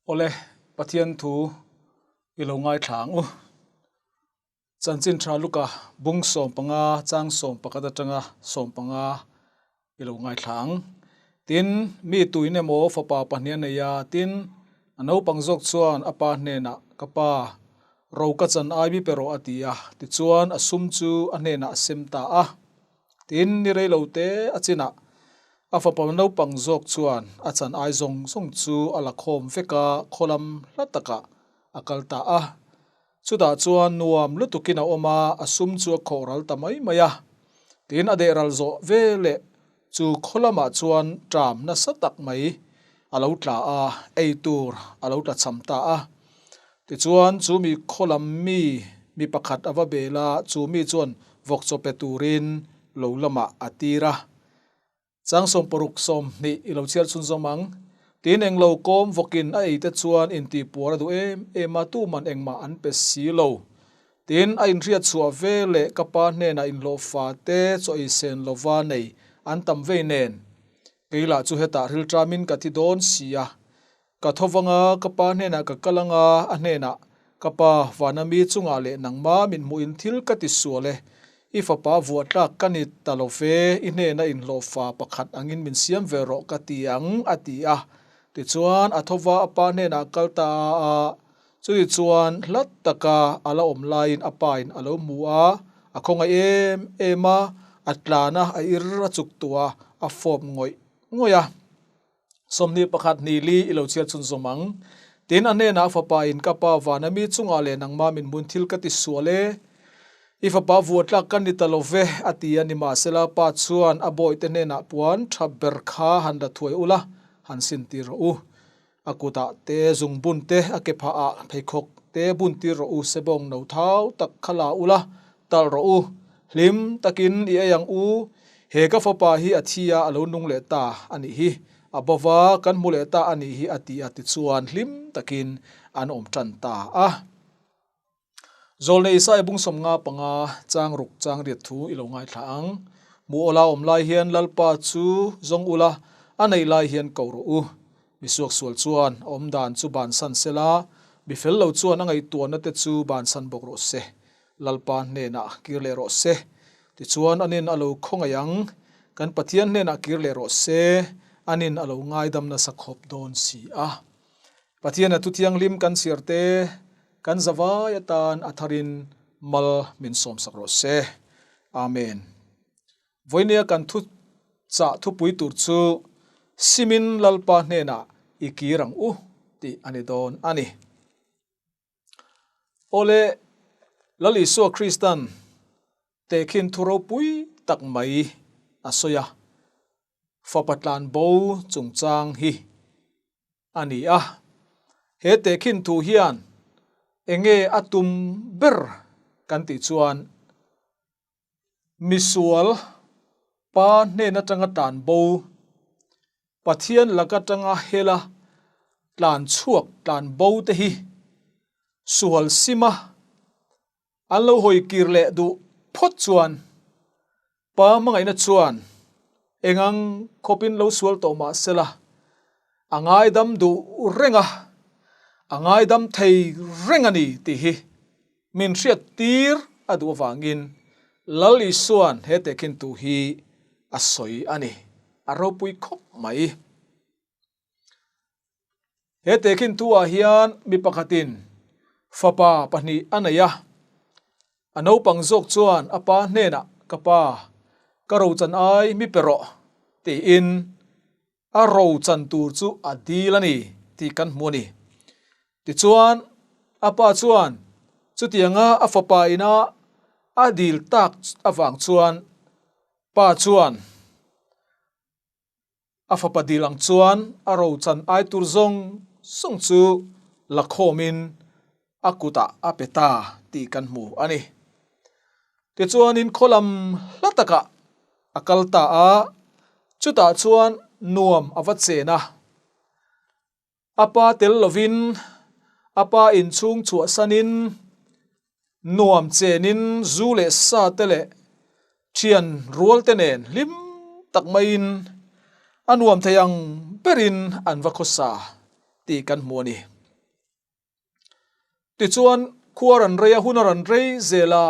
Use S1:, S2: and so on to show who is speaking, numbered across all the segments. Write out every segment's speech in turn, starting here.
S1: Awle, Pathian thu i lo ngaithla ang u. Chanchin tha Luka bung 15 chang 11 atanga 15 i lo ngaithla ang. Tin, mi tuin emaw fapa pahnih a nei a, tin, a naupang zawk chuan a pa hnenah, Ka pa, ro ka chan ai mi pe rawh a ti a. Tichuan, a sum chu a hnenah a sem ta a. Tin, ni rei lo te a chinah a fapa naupang zawk chuan a chan ai zawng zawng chu a la khawm vek a, khawlam hla takah a kal ta a. Chutah chuan nuam lutukin a awm a, a sum chu a khawh ral ta mai mai a. Tin, a deh ral zawh ve leh chu khaw lamah chuan ṭam nasa tak mai a lo tla a, ei tur a lo tla cham ta a. Tichuan, chu mi khaw lam mi mi pakhat a va bel a, chu mi chuan vawk chaw pe turin lo lamah a tir a. Chang 60 20 i lo chhiar chhunzawm ang. Tin englo kawm vawkin a ei te chuan intihpuar a duh em em a, tuman engmah an pe si lo. Tin, a inhriat chhuah ve leh ka pa hnenah inhlawh fa te chaw ei sen lova nei an tam vei nen. Kei lah chu hetah rilṭamin ka thi dawn si a. Ka tho vang a, ka pa hnenah ka kal ang a, a hnenah, Ka pa, vana mi chungah leh nangma min hmuhin thil ka ti sual e. I fapa vuah tlak ka ni ta lo ve, i hnena inhlawh fa pakhat angin min siam ve rawh ka ti ang, a ti a. Tichuan, a tho va a pa hnenah a kal ta a. Chutih chuan hla taka a la awm laiin a pain a lo hmu a, a khawngaih em em a, a tlan a, a ir a chuk tuah a, a fawp ngawih ngawih a. 21 ni li i lo chhiar chhunzawm ang. Tin, a hnenah a fapa in ka pa vana mi chungah leh nangma min hmun thil ka ti sual e. I fapa vuah tlak ka ni ta lo ve, a ti a. Nimahsela, pa chuan a bawihte hnenah puan tha ber kha han la thuai ula, han sin tir rawh u. A kutah te zungbun te, a ke phah ah pheikhawk te bun tir rawh u, sebawng no thau tak kha la ula, talh rawh u. Hlim takin i ei ang u, he ka fapa hi a thi a, a lo nung leh ta a nih hi, a bova kan hmu leh ta a nih hi a ti a tichuan hlim takin an awm tan ta a. Zawlnei Isaiah bung 55 chang ruk chang riat thu i lo ngaithla ang. Hmuh awla awm lai hian Lalpa chu zawng ula, a neih lai hian ko rawh u. Mi suaksual chuan a awm dan chu bansan sela, mi fel lo chuan a ngaihtuahna te chu bansan bawk rawh se. Lalpa hnenah kir leh rawh se. Tichuan anin a lo khawngaih ang. Kan Pathian hnenah kir leh rawh se, anin a lo ngaidam nasa khawp dawn si a. Pathian a thuthianghlim kan chhiar te, Kan zavai atan a tharin mal min sawmsak rawh se. Amen. Vawinia kan thu chah thupui tur chu Simin Lalpa hnenah i kir ang u tih a ni dawn a ni. Awle, Lal Isua Kristan tehkhin thu ropui tak mai a sawi a, fapa tlanbo chungchang hi a ni a. He tehkhin thu hian enge a tum ber kan tih chuan misual pa hnen atanga tlan bo, Pathian lak atanga hela tlan chhuak tlan bo te hi sual sima an lo hawi kir leh duh phawt chuan Pa hmangaihna chuan engang khawpin lo sual tawh mah sela, a ngaidam duh reng a, a ngaidam thei reng a ni tih hi min hriat tir a duh avangin Lal Isua'n he tehkhintu hi a sawi a ni. A ropui khawp mai. He tehkhintu ah hian mi pakhatin fapa pahnih a nei a, a naupang zawk chuan a pa hnenah ka pa, ka rochan ai mi pe rawh tiin a rochan tur chu a dil a ni tih kan hmu a ni. Tichuan a pa chuan chutianga a fapa ina a dil tak avang chuan pa chuan A fapa dil ang chuan a rochan ai tur zawng zawng chu la khawmin a kutah a pe ta tih kan hmu a ni. Tichuanin khaw lam hla takah a kal ta a, chutah chuan nuam a va chen a. A pa tel lovin a pa inchhung chhuahsanin nuam chenin zu leh sa te leh thian rual te nen hlim tak maiin a nuam thei ang berin an va khawsa tih kan hmu a ni. Tichuan, khua a rawn rei a, hun a rawn rei zel a,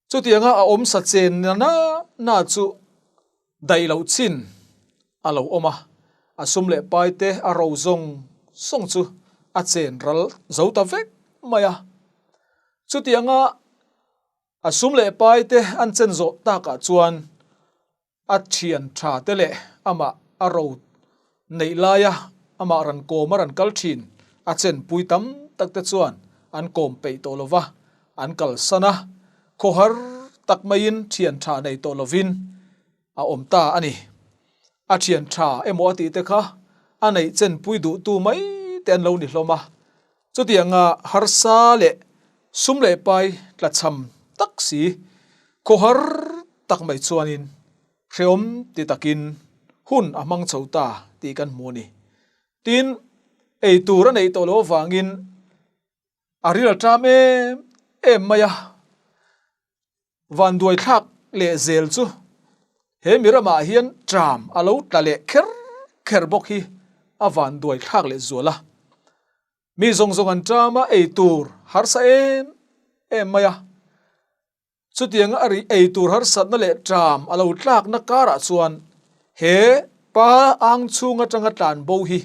S1: chutianga a awm sa chen na na na chu daih loh chin a lo awm a, a sum leh pai te a ro zawng zawng chu a chen ral zo ta vek mai a. Chutianga a sum leh pai te an chen zawh takah chuan A thian tha te leh amah a ro neih laia amah ran kawm a ran kal thin a chenpui tam tak te chuan an kawm peih tawh lova, an kalsan a, khawhar tak maiin thian tha nei tawh lovin a awm ta a ni. A thian tha emaw a tih te kha a neih chenpui duhtu mai te an lo ni hlawm a, Chutianga harsa leh sum leh pai tlachham tak si, khawhar tak mai chuanin hrehawm ti takin hun a hmang chho ta tih kan hmu a ni. Tin, ei tur a neih tawh loh avangin a ril a ṭam em em mai a. Vanduai thlak leh zel chu he mi ramah hian ṭam a lo tla leh kher kher bawk hi a vanduai thlak leh zual a. Mi zawng zawng an ṭam a, ei tur harsa em em mai a. Chutiang a ri ei tur harsatna leh ṭam a lo tlakna karah chuan he pa ang chhung aṭanga tlan bo hi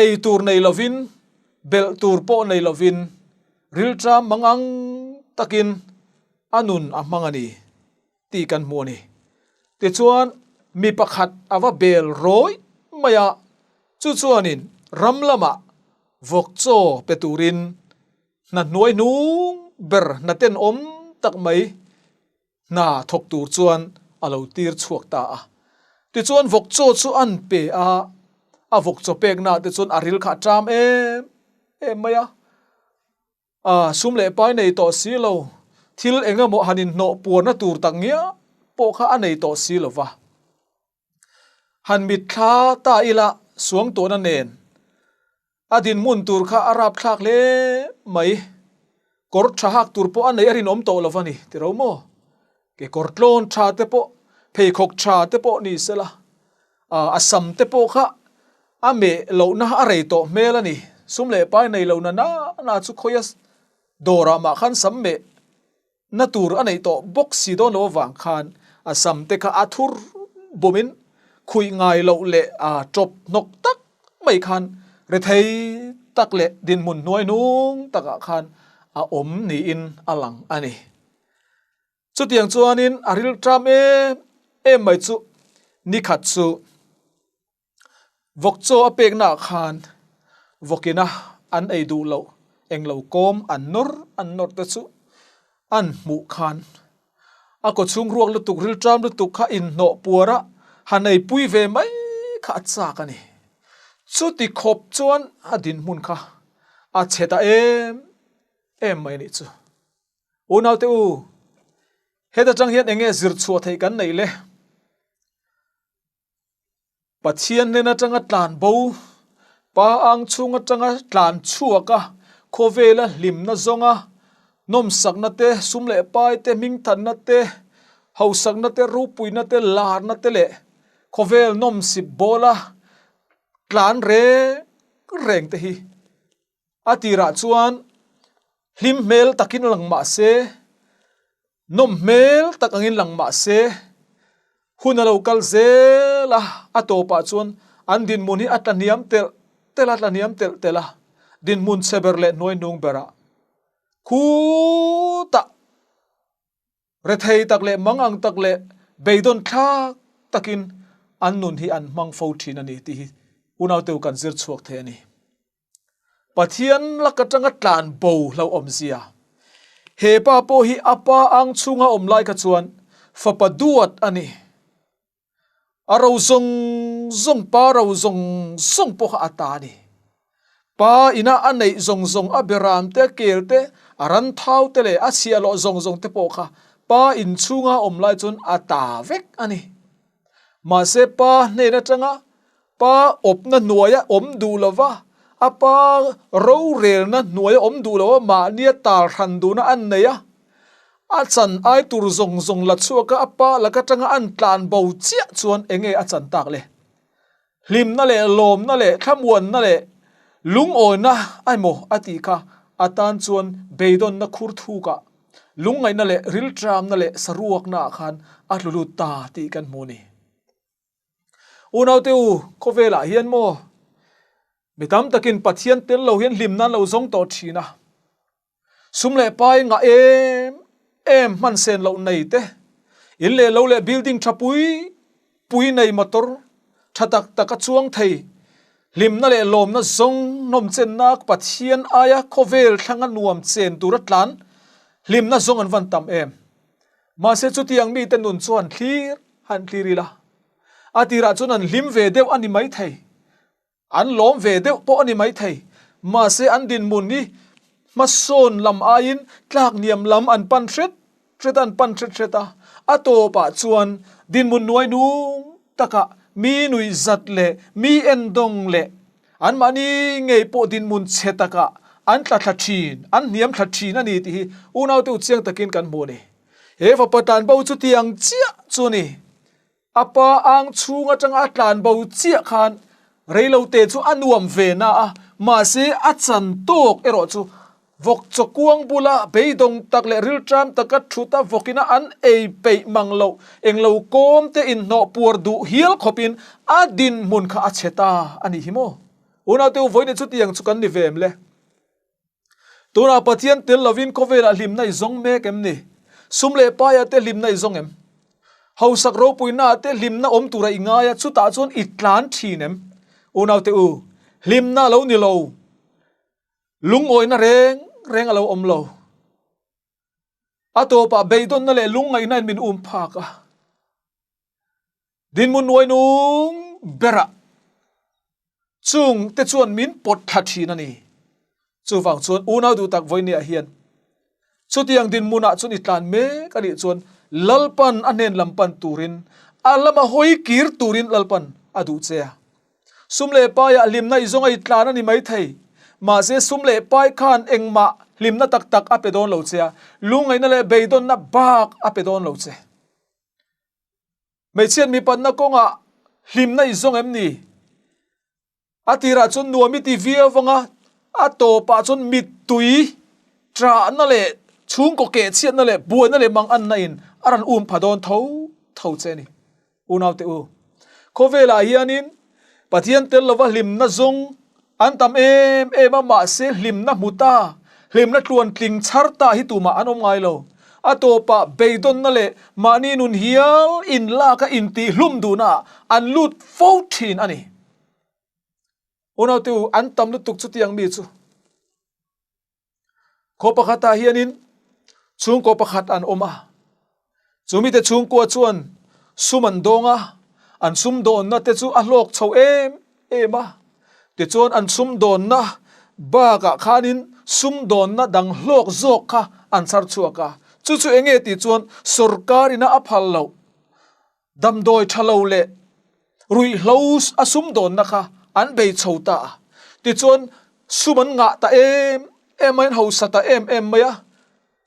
S1: Ei tur nei lovin, belh tur pawh nei lovin, rilṭam mangang takin a nun a hmang a ni tih kan hmu a ni. Tichuan, mi pakhat a va bel rawih mai a, chu chuanin ram lamah vawk chaw pe turin hna hnuai hnung ber hna tenawm tak mai Hna thawk tur chuan a lo tir chhuak ta a. Tichuan vawk chaw chu an pe a, a vawk chaw peknaah te chuan a ril kha a ṭam em em mai a. A sum leh pai nei tawh si lo, thil eng emaw han inhnawh puarna tur tak ngial pawh kha a nei tawh si lo va. Han mitthla ta ila suangtuahna nen A dinhmun tur kha a rapthlak hle mai. Kawr tha hak tur pawh a neih a rinawm tawh lo va ni, ti ro maw? Ke kawr tlawn tha te pawh, pheikhawk tha te pawh ni sela, a sam te pawh kha a meh lohna a rei tawh hmel a ni. Sum leh pai nei lo na na na chu khawia dawrah mah khan sam meh na tur a neih tawh bawk si dawn lo avang khan a sam te kha a thur bumin khuih ngai loh leh a tawp hnawk tak mai khan rethei tak leh dinhmun hnuai hnung takah khan a awm niin a lang a ni. Chutiang chuanin a rilṭam em em mai chu nikhat chu Vawk chaw a peknaah khan vawkina an ei duh loh englo kawm an nawr an nawr te chu an hmuh khan a kaw chhung ruak lutuk rilṭam lutuk kha inhnawh puar a han ei pui ve mai kha a chak a ni. Chuti khawp chuan a dinhmun kha a chhe ta em em mai a nih chu. Unaute u, heta tang hian eng nge zir chhuah theih kan neih le? Pathian hnen atanga tlan bo, Pa ang chhung atanga tlan chhuak a, khawvela hlimna zawnga nawmsakna te, sum leh pai te, hmingthanna te, hausakna te, ropuina te, larna te leh khawvel nawmsip bawla tlan reng reng te hi a tirah chuan hlim hmel takin lang mah se, Nawm hmel tak angin lang mah se, hun a lo kal zel a, a tawpah chuan an dinhmun hi a tla hniam telh telh a, tla hniam telh telh a, dinhmun chhe ber leh hnuai hnung berah khutah rethei tak leh mangang tak leh beidawn thlak takin an nun hi an hmang fo thin a ni tih hi unauteu kan zir chhuak thei a ni. Pathian lak atanga tlan bo hlauhawm zia. He pa pawh hi a pa ang chhunga awm lai kha chuan fapa duat a ni. A ro zawng zawng pa ro zawng zawng pawh kha a ta a ni. Pa ina a neih zawng zawng a beram te a kel te a ran thau te leh a chhiahhlawh zawng zawng te pawh kha pa in chhunga awm lai chuan a ta vek a ni. Mahse pa hnen atanga Pa awpna hnuaia awm duh lova, a pa rorelna hnuaia awm duh lova mahnia tal hran duhna an nei a. A chan ai tur zawng zawng la chhuaka a pa lak atanga an tlan bo chiah chuan enge a chan tak le? Hlimna leh lawmna leh thlamuanna leh. Lungawina emaw a tih kha a tan chuan beidawnna khur thukah lungngaihna leh rilṭamna leh saruakna ah khan a tlu lut ta tih kan hmu a ni. Unaute u, khawvelah hian maw mi tam takin Pathian tel lo hian hlimna an lo zawng tawh thin a. Sum leh pai ngah em em hman sen loh nei te, in leh lo leh building tha pui pui nei motor tha tak tak a chuang thei, hlimna leh lawmna zawng nawm chenna Pathian aia khawvel thlanga nuam chen tura tlan hlimna zawng an van tam em. Mahse chutiang mite nun chuan thlir han thlir ila, a tirah chuan an hlim ve deuh a ni maithei. An lawm ve deuh pawh a ni maithei. Mahse an dinhmun hi hmasawn lam aiin tlakniam lam an pan hret hret a, an pan hret hret a. A tawpah chuan dinhmun nuai nung takah mi nuihzat leh mi endawng leh anmahni ngei pawh dinhmun chhe takah an tla thla thin, an hniam thla thin a ni tih hi unaute u chiang takin kan hmu a ni. He fapa tlanbo chu tiang chiah chu a ni. A pa ang chhung atanga a tlan bo chiah khan reilote chu a nuam ve na a, mahse a chan tawk erawh chu vawk chaw kuang bula beidawng tak leh rilṭam taka thut a vawkina an ei peih mang loh englo kawm te inhnawh puar duh hial khawpin a dinhmun kha a chhe ta a nih hi maw? Unaute u vawiin chutiang chu kan ni ve em le? Tunah Pathian tel lovin khawvelah hlimna i zawng mek em ni? Sum leh paia te hlimna i zawng em? Hausak ropuinaah te hlimna awm tura i ngai a, chutah chuan i tlan thin em? Unaute u, hlimna a lo ni lo, lungawina reng reng a lo awm lo. A tawpah beidawnna leh lungngaihna in min um phak a. Dinhmun nuainung berah chung te chuan min pawt thla thin a ni. Chuvang chuan unau duh tak vawinia hian chutiang dinhmunah chuan i tlan mek a nih chuan Lalpan a hnen lam pan turin a lama hawi kir turin Lalpan a duh che a. Sum leh paiah hlimna i zawnga i tlan a ni maithei. Mahse sum leh pai khan engmah hlimna tak tak a pe dawn lo che a, lungngaihna leh beidawnna bak a pe dawn lo che. Hmeichhiat mipatna kawngah hlimna i zawng em ni? A tirah chuan nuam i ti viau vang a, a tawpah chuan mittui ṭahna leh chhungkaw kehchhiatna leh buaina leh manganna in a rawn um pha dawn tho tho che a ni. Unaute u, khawvelah hianin Pathian tel lova hlimna zawng an tam em em a, mahse hlimna hmu ta, hlimna tluan tling chhar ta hi tumah an awm ngai lo. A tawpah beidawnna leh mahni nun hial inlak a intihhlum duhnaah an lut fo thin a ni. Unaute u, an tam lutuk chutiang mi chu. Khaw pakhatah hianin chhungkaw pakhat an awm a, chu mite chhungkua chuan sum an dawng a, an sumdawnna te chu a hlawk chho em em a. Tichuan an sumdawnna bakah khanin sumdawnna dang hlawk zawk kha an chhar chhuak a, chu chu enge tih chuan sorkar ina a phal loh Damdawi tha lo leh ruihhlo a sumdawnna kha an bei chho ta a, tichuan sum an ngah ta em em a, an hausa ta em em mai a,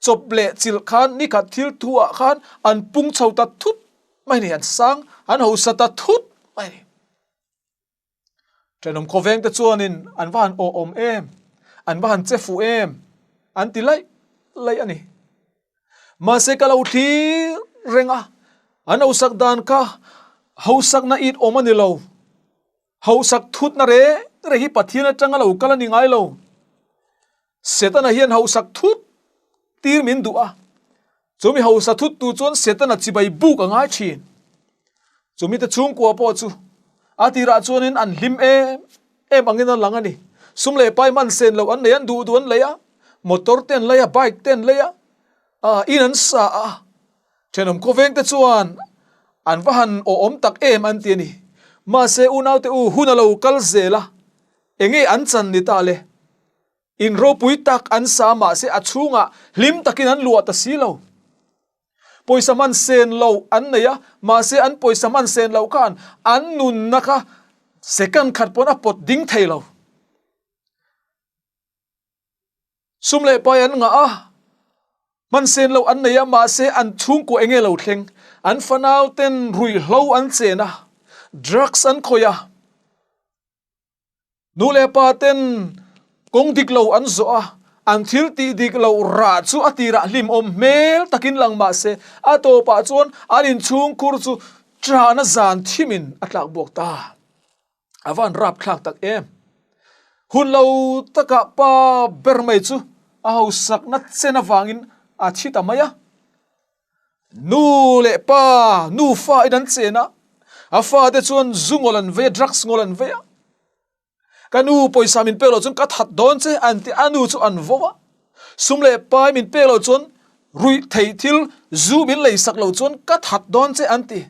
S1: chawp leh chilh khan nikhat thil thu ah khan an pung chho ta thut mai a ni, an sang, an hausa ta thut mai a ni. Thenawm khawveng te chuanin an va han awhawm em, an va han che fuh em an ti laih laih a ni. Mahse ka lo thlir reng a, an hausak dan kha hausakna it awm a ni lo. Hausak thutna reng reng hi Pathian atanga lo kal a ni ngai lo. Setana hian hausak thut tir min duh a, chumi hausa thut tu chuan Setana chibai buk a ngai thin. Chumi te chhungkua pawh chu a tirah chuanin an hlim em em angin a lang a ni. Sum leh pai man sen loh an nei, an duh duh an lei a, motor te an lei a, bike te an lei a, in an sa a. Thenawm khawveng te chuan an va han awhawm tak em an ti a ni. Mahse unaute u hun a lo kal zel a, enge an chan ni ta le? In ropui tak an sa mahse a chhungah hlim takin an luah ta si lo. Pawisa hman sen lo an nei a, mahse an pawisa hman sen loh khan an nunna kha second khat pawn a pawt ding thei lo. Sum leh pai an ngah a, hman sen loh an nei a, mahse an chhungkua enge lo thleng, an fanau ten ruihhlo an chen a, drugs an khawih a. Nu leh pa ten kawng dik lo an zawh a, an thil tih dik loh rah chu a tirah hlimawm hmel takin lang mah se, a tawpah chuan an inchhungkhur chu ṭahna zan thimin a tlak buak ta. A van rapthlak tak em! Hun lo takah pa ber mai chu a hausakna chen avangin a thi ta mai a. Nu leh pa, nufa in an chen a, a fate chuan zu ngawl an vei a, drugs ngawl an vei a. Ka nu pawisa min pek loh chuan ka that dawn che an ti a, a nu chu an vo a. Sum leh pai min pek loh chuan ruih theih thil zu min lei sak loh chuan ka that dawn che an ti.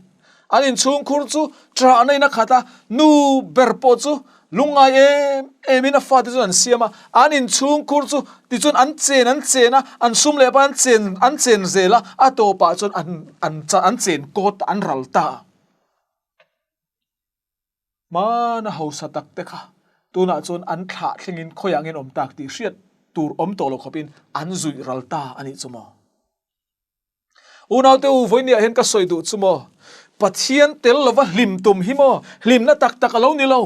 S1: An inchhungkhur chu ṭahna in a khat a, nu ber pawh chu Lungngai em em in a fate chuan an siam a, an inchhungkhur chu tichuan an chen an chen a, an sum leh pa an chen an chen zel a, a tawpah chuan an an an chen kawt an ral ta a. Hmana hausa tak te kha tunah chuan an thlah thlengin khawiah nge an awm tak tih hriat tur awm tawh lo khawpin an zuih ral ta a nih chu maw. Unaute u, vawinia hian ka sawi duh chu maw? Pathian tel lova hlim tum hi maw? Hlimna tak tak a lo ni lo.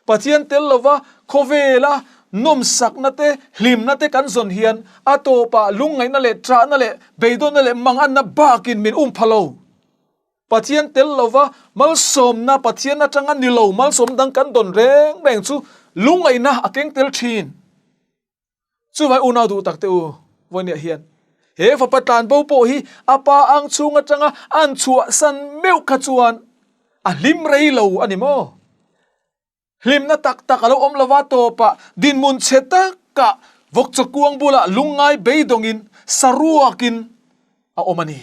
S1: Pathian tel lova khawvela nawmsakna te, hlimna te kan zawn hian a tawpah lungngaihna leh ṭahna leh beidawnna leh manganna bakin min um pha lo. Pathian tel lova malsawmna, Pathian aṭanga ni lo malsawmna dang kan dawn reng reng chu lungngaihna a keng tel ṭhin. Chuvai unau duh tak te u, Vawnia hian he fapa tlanbo pawh hi a pa ang chhung atanga an chhuahsan meuh kha chuan a hlim rei lo a ni maw? Hlimna tak tak a lo awm lova tawpah dinhmun chhe takah vawkchakuang bulah lungngai beidawngin saruakin a awm a ni.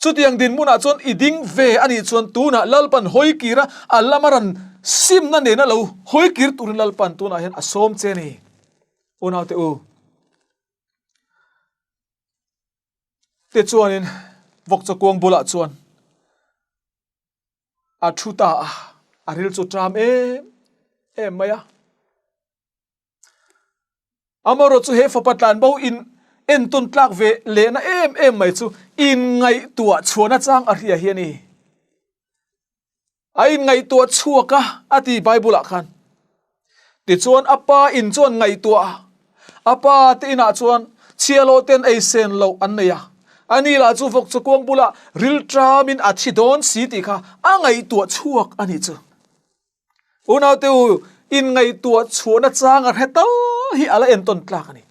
S1: Chutiang dinhmunah chuan i ding ve a nih chuan tunah Lalpan hawi kir a, a lama ran simna nena lo hawi kir turin Lalpan tunah hian a sawm che a ni. Unaute u, tichuanin vawkchakuang bulah chuan a thu ta a, a ril chu ṭam em em mai a. Amaherawh chu he fapa tlanbo in entawn tlak ve lehna em em mai chu inngaihtuah chhuahna chang a hria hi a ni. A inngaihtuah chhuak a, a ti Bible ah khan. Tichuan a pa in chuan ngaihtuah a, a pa te inah chuan chhiahhlawh ten ei sen loh an nei a, ani lah chu vawk chakuang bulah rilṭamin a thi dawn si tih kha a ngaihtuah chhuak a nih chu. Unaute u, inngaihtuah chhuahna chang a hre tal hi a la entawn tlak a ni.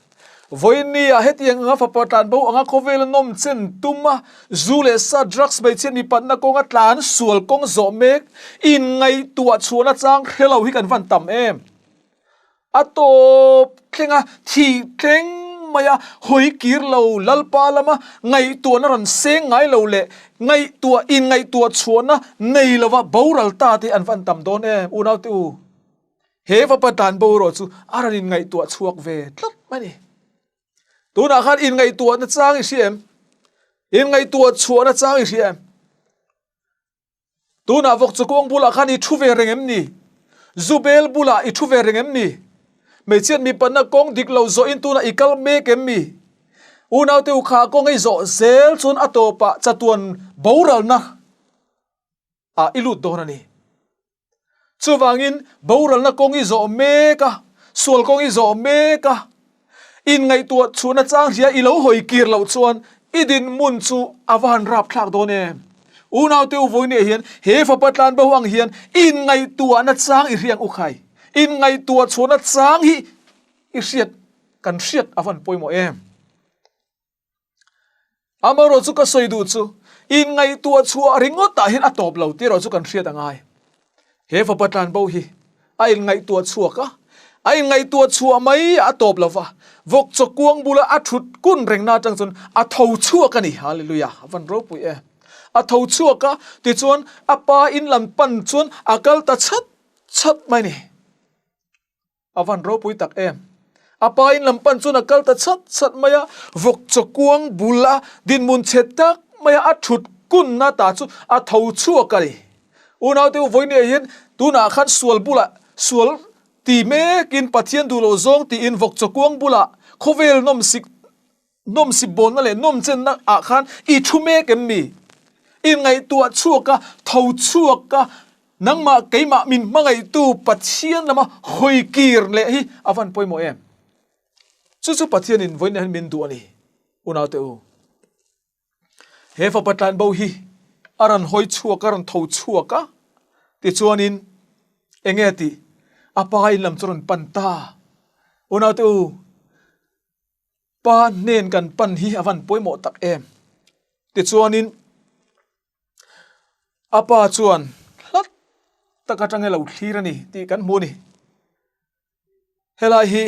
S1: Vawinia hetiang anga fapa tlanbo anga khawvela nawm chen tum a, zu leh sa, drugs, hmeichhiat mipatna kawnga tlan sual kawng zawh mek, inngaihtuah chhuahna chang hre lo hi kan van tam em? A tawp thleng a, thih thleng mai a, hawi kir lo Lalpa lama ngaihtuahna rawn seng ngai lo leh ngaihtuah inngaihtuah chhuahna nei lova boral ta te an van tam dawn em unaute u. He fapa tlan bo erawh chu a rawn inngaihtuah chhuak ve tlat mai a ni. Tunah khan inngaihtuahna chang i hria em? Inngaihtuah chhuahna chang i hria em? Tunah vawk chu kawng bulah khan i thu ve reng em ni? Zubel bulah i thu ve reng em ni? Hmeichhiat mipanna kawng dik lo zawhin tunah i kal mek em mi? Unaute u kha kawng ei zawh zel chuan a tawpah chatuan boralna ah i lut dawn a ni. Chuvangin boralna kawng i zawh mek a, sual kawng i zawh mek a, inngaihtuah chhuahna chang hria i lo hawi kir loh chuan i dinhmun chu a va han rapthlak dawn em? Unaute u vawinia hian he fapa tlanbo ang hian inngaihtuahna chang i hriang u khai. Inngaihtuah chhuahna chang hi i hriat kan hriat a van pawimawh em? Amaherawh chu ka sawi duh chu inngaihtuah chhuah ringawtah hian a tawp lo tih erawh chu kan hriat a ngai. He fapa tlanbo hi a inngaihtuah chhuak a, a inngaihtuah chhuah mai a tawp lo va, vawk chaw kuang bula a thut kun rengna atang chuan a tho chhuak a ni. Hallelujah! A van ropui e. A tho chhuak a, tichuan a pa in lam pan chuan a kal ta chhat chhat mai a ni. A van ropui tak em. A pa in lam pan chuan a kal ta chhat chhat mai a, vawk chaw kuang bul a dinhmun chhe tak mai a a thut kunna ta chu a tho chhuak a ni. Unaute u vawinia hian tunah khan sual bulah sual ti mekin Pathian duh loh zawng tiin vawk chaw kuang bulah khawvel nawmsik nawmsip bawnna leh nawmchenna ah khan i thu mek em ni? Inngaihtuah chhuak a, tho chhuak a. Nangmah keimah min hmangaihtu Pathian lama hawi kir leh hi a van pawimawh em? Chu chu Pathianin vawiin hian min duh a ni, unaute u. He fapa tlanbo hi a rawn hawi chhuak a, rawn tho chhuak a, tichuanin eng nge tih a pa in lam chu rawn pan ta. Unaute u, pa hnen kan pan hi a van pawimawh tak em. Tichuanin a pa chuan hlat tak atanga lo thlir a ni tih kan hmu a ni. Helai hi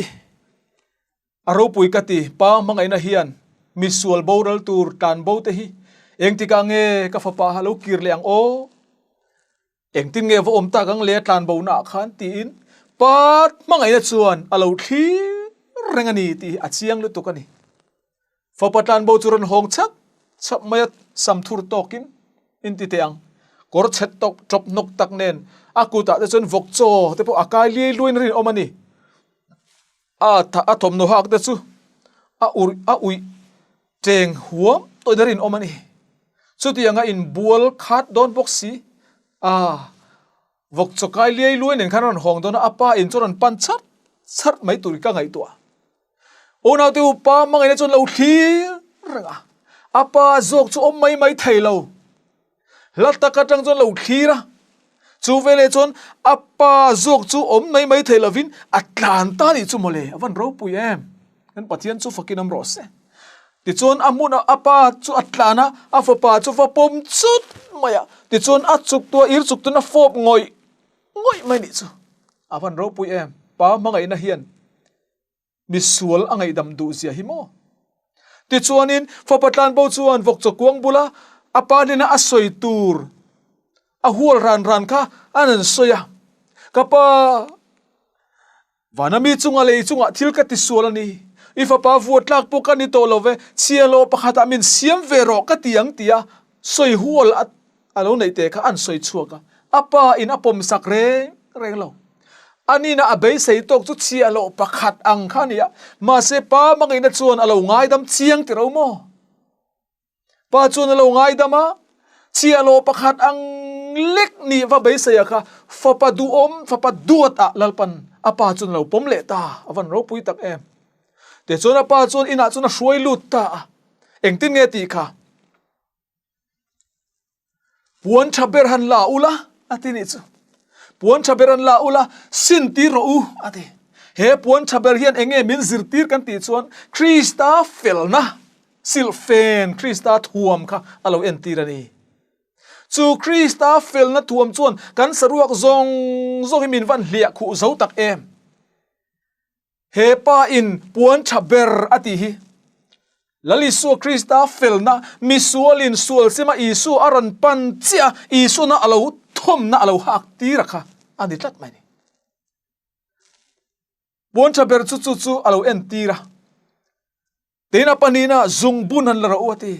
S1: A ropui ka ti, pa hmangaihna hian misual boral tur tlan bo te hi engtikah nge ka fapa a lo kir leh ang aw? Engtin nge va awm tak ang le a tlan bo naah khan tiin pa hmangaihna chuan a lo thlir reng a ni tih hi a chiang lutuk a ni. Fapa tlan bo chu rawn hawng chhap chhap mai a, sam thur tawkin in ti teh ang. Kawr chhet tawk tawp hnawk tak nen a kutah te chuan vawk chaw te pawh a kai liai luaiin rinawm a ni. A a thawmhnaw hak te chu a ur a uih teng huam tawhin a rinawm a ni. Chutiang a inbual khat dawn bawk si. A vawk chawkai liai luai nen khan a rawn hawng dawn a, a pa in chu a rawn pan chharh chharh mai tur ka ngaihtuah. Unaute u pa hmangaihna chuan lo thlir reng a, a pa zawk chu awm mai mai thei lo. Hla tak atang chuan lo thlir a, chu veleh chuan a pa zawk chu awm mai mai thei lovin a tlan ta nih chu mawle, a van ropui em! Kan Pathian chu fakin awm rawh se. Tichuan a hmun a pa chu a tlan a, a fapa chu va pawm chut mai a, tichuan a chuk tu a ir chuk tun a fawp ngawih ngawih mai nih chu, a van ropui em! Pa hmangaihna hian Misual a ngaihdam duh zia hi maw? Tichuanin fapa tlanbo chuan vawkchaw kuang bula a pa hnena a sawi tur a hual ran ran kha an han sawi a, Ka pa, vana mi chunga lei chungah thil ka tisual a ni. I fapa vuat tlak pawh ka ni tawh lo ve, chhiahhlawh pakhatah min siam ve rawh ka ti ang tia sawi hual a A lo neih te kha an sawi chhuak a, a pa in a pawm sak reng reng lo. A nina a beisei tawk chu chhiahhlawh pakhat ang kha a ni a, mahse pa hmangaihna chuan a lo ngaidam chiang ti ro maw? Pa chuan a lo ngaidam a, chhiahhlawh pakhat ang lek nih va beisei a kha fapa duhawm, fapa duat ah Lalpan a pa chuan a lo pawm leh ta, a van ropui tak em. Tichuan a pa chuan inah chuan a hruai lut ta a, engtin nge tih kha? Puan tha ber han la ula, a ti nih chu. Puan tha ber han la ula, sin tir rawh u, a ti. He puan tha ber hian eng nge min zirtir kan tih chuan Krista felna, silhfen Krista thuam kha a lo entir a ni. Chu Krista felna thuam chuan kan saruak zawng zawng hi min van hliah khuh zo tak em? He pa in puan tha ber a tih hi Lal Isua Krista felna, misualin sual sima Isua a rawn pan chiah a, Isuana a lo thawmna a lo hak tir a kha a ni tlat mai ni. Puan tha ber chu chu chu a lo entir a. Tin a pahnihna zungbun han la rawh u a ti.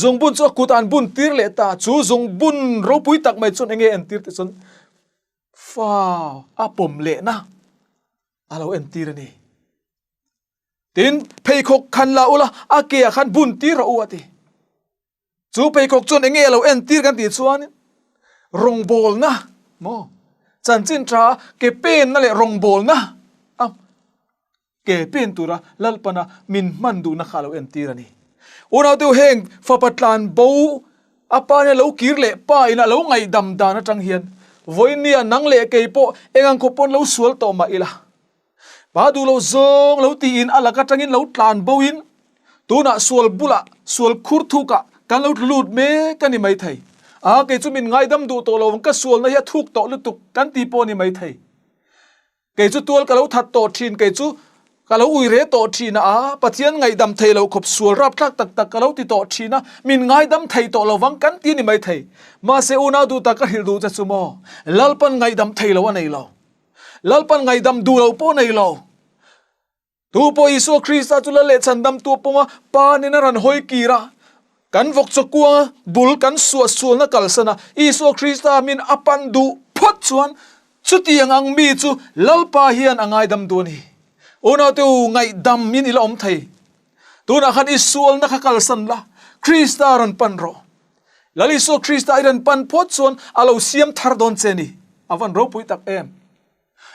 S1: Zungbun chu a kut an bun tir leh ta. Chu zungbun ropui tak mai chuan enge entir tih chuan fa a pawm lehna a lo entir a ni. Tin pheikhawk khan la ula a ke ah khan bun tir rawh u a ti. Chu pheikhawk chuan enge a lo entir kan tih chuan rawngbawlna maw chanchin tha ke penna leh rawngbawlna a ke pen tura Lalpana min hman duhna kha a lo entir a ni. Unaute heng fapa tlan bo a pa nia lo kir leh pa in a lo ngaihdam dan atang hian vawinia nang leh kei pawh eng ang khawp pawn lo sual tawh mah ila Pa duh lo zawng lo tiin a lak atangin lo tlan bo in tunah sual bulah sual khur thukah kan lo tlu lut mek a ni maithei. A kei chu min ngaidam duh tawh lo ang ka sualna hi a thuk tawh lutuk kan ti pawh a ni maithei. Kei chu tual ka lo that tawh thin kei chu ka lo ui re tawh thin a a Pathian ngaihdam thei lo khawp sual rapthlak tak tak ka lo ti tawh thin a min ngaidam thei tawh lo vang kan ti a ni maithei. Mahse unau duh tak ka hrilh duh che chu maw Lalpan ngaihdam thei lo a nei lo. Lalpan ngaihdam duh lo pawh nei lo. Tu pawh Isua Krista chu Lal leh Chhandamtu pawnga Pa nena ran hawi kir a, kan vawk chaw kuanga bul kan suah sualna kalsan a, Isua Krista min a pan duh phawt chuan chutiang ang mi chu Lalpa hian a ngaidam duh a ni. Unaute u, ngaihdam in i la awm thei. Tunah khan i sualna kha kalsan la, Krista rawn pan rawh. Lal Isua Krista i rawn pan phawt chuan a lo siam thar dawn che ni. A van ropui tak em.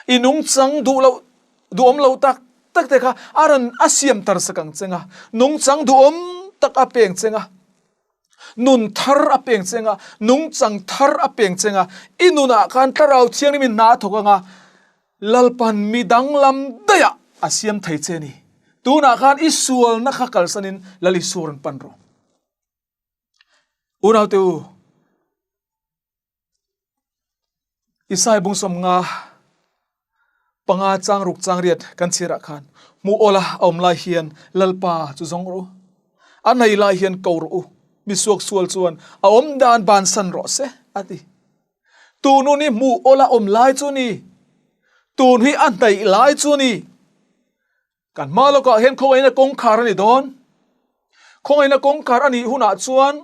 S1: I nungchang duh loh, duhawm lo tak tak te kha a rawn a siam tar sak ang cheng a. Nungchang duhawm tak a peng cheng a. Nun thar a peng cheng a. Nungchang thar a peng cheng a. I nunah khan Thlarau Thianghlim in hna a thawk ang a. Lalpan mi danglam daih ah a siam thei che ni. Tunah khan i sualna kha kalsanin Lal Isua rawn pan rawh. Unaute u, Isai bungsawm nga panga chang ruk chang riat kan chhirah khan hmuh awla a awm lai hian Lalpa chu zawng rawh u. A nei lai hian ko rawh u. Mi suaksual chuan a awm dan bansan rawh se, a ti. Tun hun hi hmuh awla awm lai chu ni. Tun hi a hnaih lai chu ni. Kan hma lawkah hian khawngaihna kawngkhar a ni dawn. Khawngaihna kawngkhar a nih hunah chuan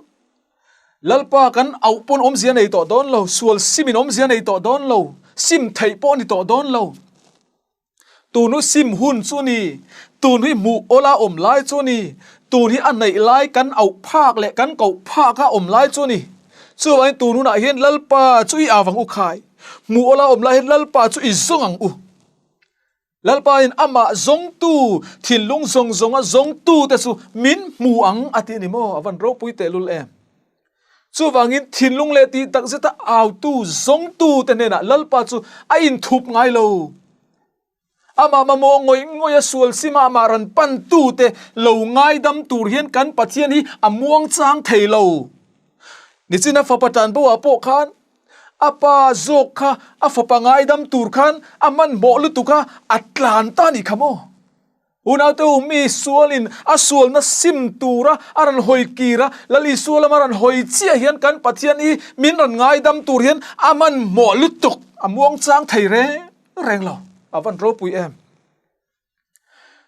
S1: Lalpa kan auh pawn awmzia nei tawh dawn lo, sual simin awmzia nei tawh dawn lo, sim theih pawh a ni tawh dawn lo. Tun hu sim hun chu ni, tun hi hmuh awla awm lai chu ni, tun hi a hnaih lai kan auh phak leh kan koh phak a awm lai chu ni. Chuvangin tun hunah hian Lalpa chu i au ang u khai, hmuh awla awm lai hian Lalpa chu i zawng ang u. Lalpain amah zawngtu, thinlung zawng zawnga zawngtute chu min hmu ang a ti a ni maw? A van ropui tehlul em! Chuvangin thinlung leh tih tak zeta autu, zawngtute hnenah Lalpa chu a inthup ngai lo. Amah mamawh ngawih ngawih a sual sima amah rawn pantute lo ngaidam tur hian kan Pathian hi a muangchang thei lo. Nichina fapa tanbo ah pawh khan A pa zawk kha a fapa ngaidam tur khan a hmanhmawh lutuk a, a tlan ta a nih kha maw? Unaute u, mi sualin a sualna sim tura a rawn hawi kir a, Lal Isua lama rawn hawi chiah hian kan Pathian hi min rawn ngaidam tur hian a hmanhmawh lutuk, a muangchang thei reng reng lo. A van ropui em!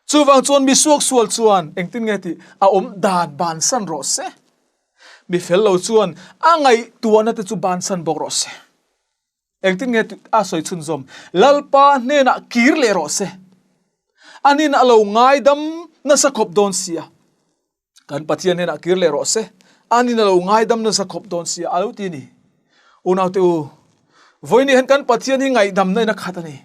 S1: Chuvang chuan mi suaksual chuan engtin nge tih a awm dan bansan rawh se. Mi fel lo chuan a ngaihtuahna te chu bansan bawk rawh se. Engtin nge tih a sawi chhunzawm? Lalpa hnenah kir leh rawh se. Anin a lo ngaidam nasa khawp dawn sia. Kan Pathian hnenah kir leh rawh se, anin a lo ngaidam nasa khawp dawn sia a lo ti a ni. Unaute u, vawiin hian kan Pathian hi ngaihdamna in a khat a ni.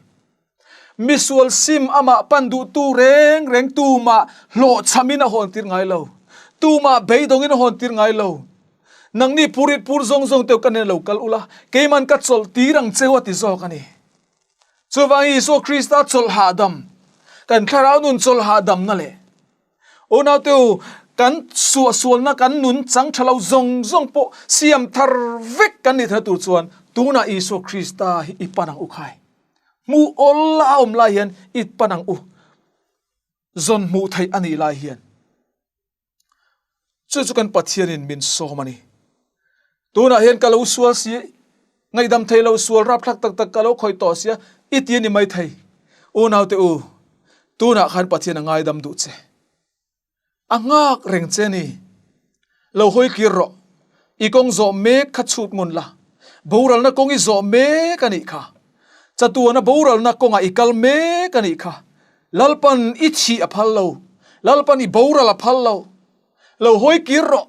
S1: Misual sim amah pan duhtu reng reng tumah hlawhchhamin a hawntir ngai lo, tumah beidawngin a hawntir ngai lo. Nangni purit pur zawng zawng teu ka nen lo kal ula, keiman ka chawlh tir ang cheu a ti zawk a ni. Chuvangin Isua Krista chawlh hahdam, kan thlarau nun chawlh hahdamna leh Unaute u, kan suahsualna kan nun chang tha lo zawng zawng pawh siam thar vek kan nih theihna tur chuan tunah Isua Krista hi i pan ang u khai. Hmuh awl a awm lai hian i pan ang u. Zawn hmuh theih a nih lai hian. Chu chu kan Pathianin min sawm a ni. Tunah hian ka lo sual si, ngaihdam thei lo sual rapthlak tak tak ka lo khawih tawh sia i ti a ni mai thei. Unaute u, tunah khan Pathian a ngaidam duh che. A nghak reng che ni. Lo hawi kir rawh. I kawng zawh mek kha chhut ngun la. Boralna kawng i zawh mek a nih kha. Chatuana boralna kawngah i kal mek a nih kha. Lalpan i chhih a phal lo. Lalpan i boral a phal lo. Lo hawi kir rawh.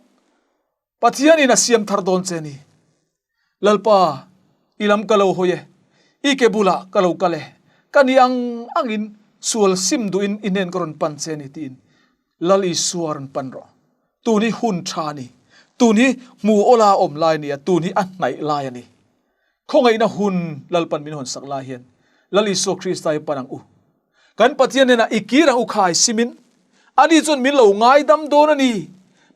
S1: Pathianin a siam thar dawn che ni. Lalpa, i lam ka lo hawi e, i ke bulah ka lo kal e, ka ni ang angin sual sim duhin i hnen ka rawn pan che ni tiin Lal Isua rawn pan rawh. Tun hi hun tha a ni. Tun hi hmu awla a awm lai a ni a, tun hi a hnaih lai a ni. Khawngaihna hun Lalpan min hawn sak lai hian Lal Isua Krista hi pan ang u. Kan Pathian hnenah i kir ang u khai simin, ani chuan min lo ngaidam dawn a ni.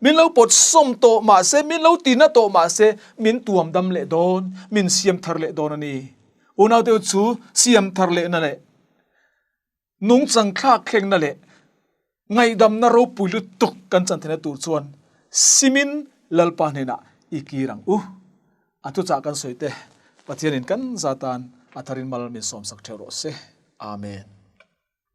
S1: Min lo pawt sawm tawh mah se, min lo tina tawh mah se, min tuam dam leh dawn, min siam thar leh dawn a ni. Unaute chu siam thar lehna leh nungchang thlak thlengna leh ngaihdamna ropui lutuk kan chan theihna tur chuan simin Lalpa hnenah i kir ang u. A thuchah kan sawi te Pathianin kan zatan a tharin mal min sawmsak theuh rawh se. Amen.